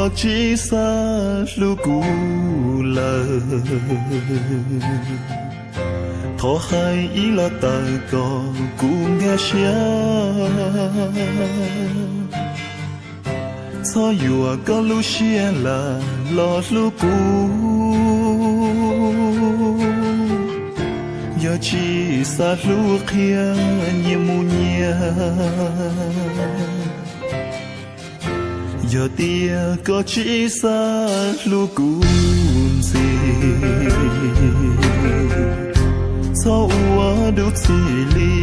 Koj tsis xav hlub kuv lawm, thov hais ib los tawm kom kuv nkag siab. Txhob yuam koj lub siab lam los hlub kuv. Yog tsis xav hlub qhia nyias mus nyias. Yog tias koj tsis xav hlub kuv ntxiv, txhob ua dub txim li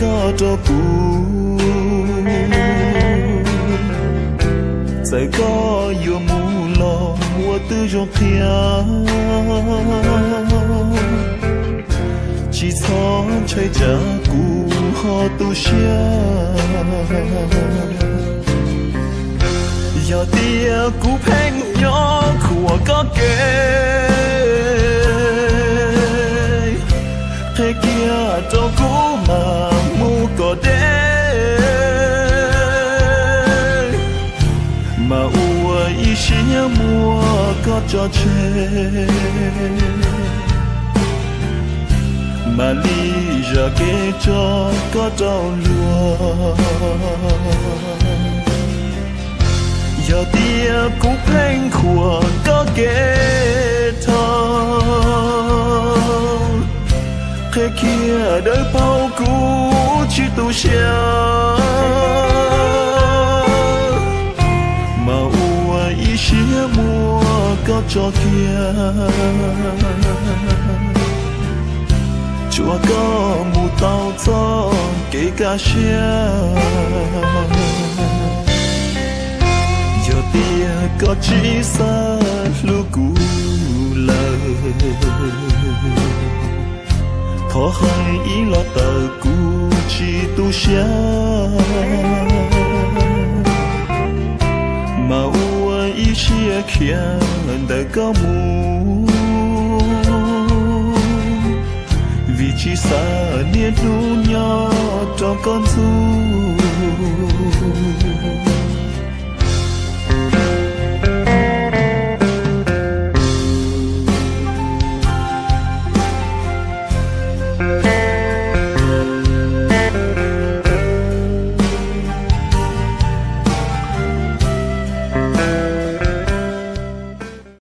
koj rau kuv. Txawm koj yuav mus los ua twb zoo qhia, tsis txhob ntshai tsam kuv ho tu siab. Yog tias kuv pheej nyob khuam koj kev, qhia kiag rau kuv mam mus kom deb, mas ua ib siab muab koj tso tseg, mam li zam kev tso koj rau luag. Yog tias kuv pheej khuam koj kev dhau, qhia kiag dawb paug kuv tsis tu siab, mas ua ib siab muab koj tso kiag, tsuav koj mus tau txoj kev kaj siab. Yog tias koj tsis xav hlub kuv lawm, thov hais ib los tawm kuv tsis tu siab, mas ua ib siab khiav ntawm koj mus, vim tsis xav niaj hnub nyob rau koj ntxub.